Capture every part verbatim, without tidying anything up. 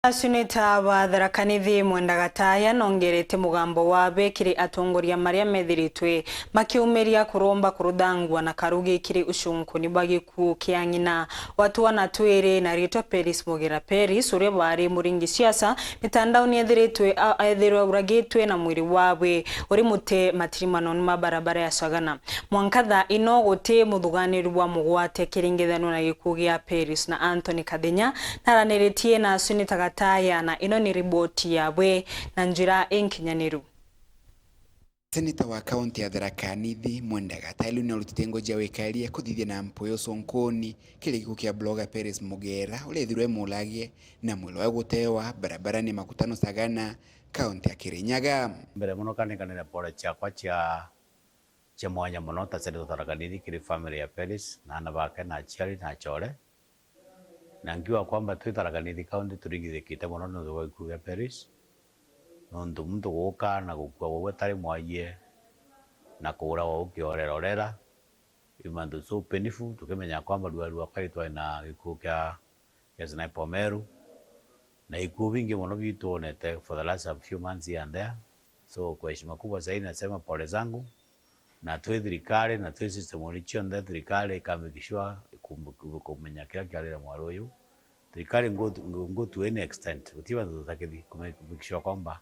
Asunita ba Tharaka Nithi Mwenda Gataya nongerete mugambo wabe kiri atongoria maria methiritwe makiumiria kuromba kuruthangua na karugi kiri ucunkuni bwa gikuu kia ng'ina wa twana twiri na ritwa Peris Mugera. Peris, uria wari muringi siasa mitandaoni, ethiritwe a-, ethirwe auragitwe na mwiri wawe uri mute matirimanoni ma barabara ya Sagana. Mwanka thaa ino guti muthuganirua mugwate kiringithanio na gikuu gia Peris, na Anthony Kathenya naraniritie na Asunita Gataya, na ino ni riboti yawe na njira inkinyaniru. Seneta wa kaunti ya Tharaka Nithi Mwenda Gataya ni arutite ngoji ya wikaria kuthithia na mpoyo sonkoni kiri gikuu kia blogger Peris Mugera uria ethirwe emulagie na mwiri wawe gutewa barabarani Makutano Sagana, kaunti ya Kirinyaga. Mbere mono kanenkanire pole ciakwa cia cia mwanya mono ta Seneta Tharaka Nithi kiri family ya Peris na aana bake na aciari na achore. Na nkiuga kwamba twi Tharaka Nithi County turingithikite mono nontu bwa gikuu gia Peris. Nontu muntu guka na gukua gwawe atari mwayie na kuurawa ukiorera orera. Imantu so painful, tukimenya kwamba ruari rwakwa itwari na gikuu kia kia Sniper Omeru, na ikuo bingi mono bitwonete for the last few months here and there. So, kwa heshima kubwa zaidi nasema pole zangu, na twi thirikari, na twi system ori cionthe, thirikari ika make sure ikum-, kumenya kiria kiarire mwari uyu. Thirikari ngo, ngo to any extent, guti bantu tutakithi ku make, make sure kwamba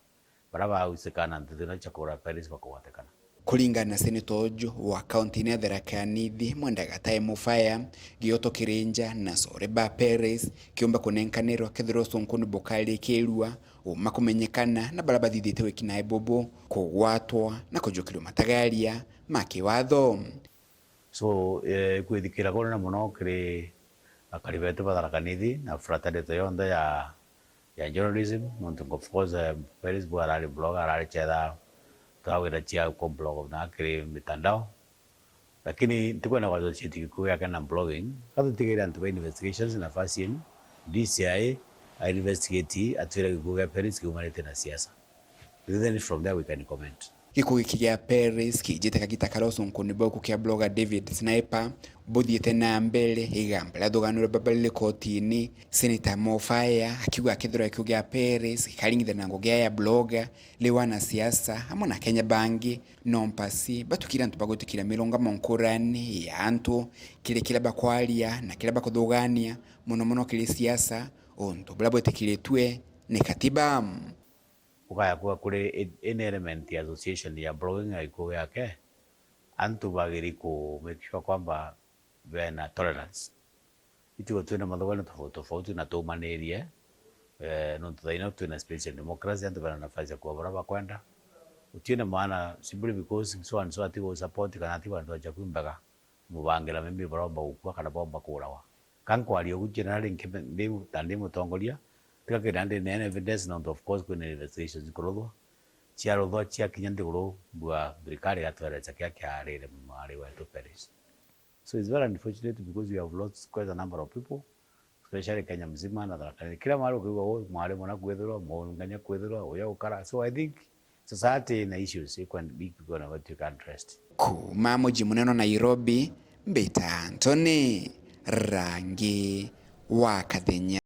baria bausika na nteto ino cia kugura Paris bakugwatikana. Kuringana na seneta uju wa kaunti ya Tharaka Nithi, Mwenda Gatae Mufaya, gioto kirinja na core ba Paris kiumba kunenkanirwa kethirwa ucunkuni bukarikirua, uma kumenyekana na baria bathithite wikinae bubu kugwatwa na kujukirua matagaria ma kiwatho. So, eh, kwithikira kunene mono kiri akari betu ba Tharaka Nithi na fraternity yonthe ya, ya journalism, nontu of course, eh, Paris bu arari blogger, arari chetha twawira cia ku blog na kiri mitandao. Lakini ntikwenda ku associate gikuo giake na blogging. Ka tutigire antu ba investigations nafasi yenu, D C I a investigate atwire gikuo gia Paris kiumanite na siasa. Then from there we can comment. Gikuo giki gia Paris kiijite kagita karia ucunkuni bwa gikuo kia blogger David Sniper buthiite na mbere, igamba riathuganirwe babarire kotini, Senator Mofaya akiuga akethirwa gikuo gia Paris gikaringithana na ngugi ya blogger, riu anasiasa amwe na Akenya bangi no mpasi batukire antu ba gwitikira mirungamo nkurani ya antu kiri kiria bakwaria na kiria bakuthugania, mono mono kiri siasa, untu buria bwitikiritue ni katiba. Ukaya kuuga kuri i-, any element ya association ya blogging ya gikuo giake, antu bagiri ku make sure kwamba bena tolerance. Itugo twina mathuganio tofauti tofauti na tumanirie, eh, nontu thaino twina space ya democracy, antu bena nafasi ya kuuga baria bakwenda. Gutiina maana simply because so and so atigo support kana atigo antu aja kwimbega. Mubangira maybe baromba gukua kana bomba kuurawa. Ka nkwaria ugu generally nkime-, ndi, ta ndi mutongoria, tiga kenda ndi neene evidence, nontu of course kwina investigations ikuruthwa, ciaruthwa ciakinya nthiguru, mbua thirikari igatwereca kiria kiarire mwari wetu Paris. So it's very unfortunate because we have lost quite a number of people, especially Kenya mzima na Tharaka Nithi. Kila mahali ukiuga, "Oh, mwari muna kwithirwa, munganya kwithirwa, uya ukara." So I think society na issues ikwa-, ikwa na what you can trust. Kuma muji munene wa Nairobi, mbita Anthony Rangi wa Kathenya.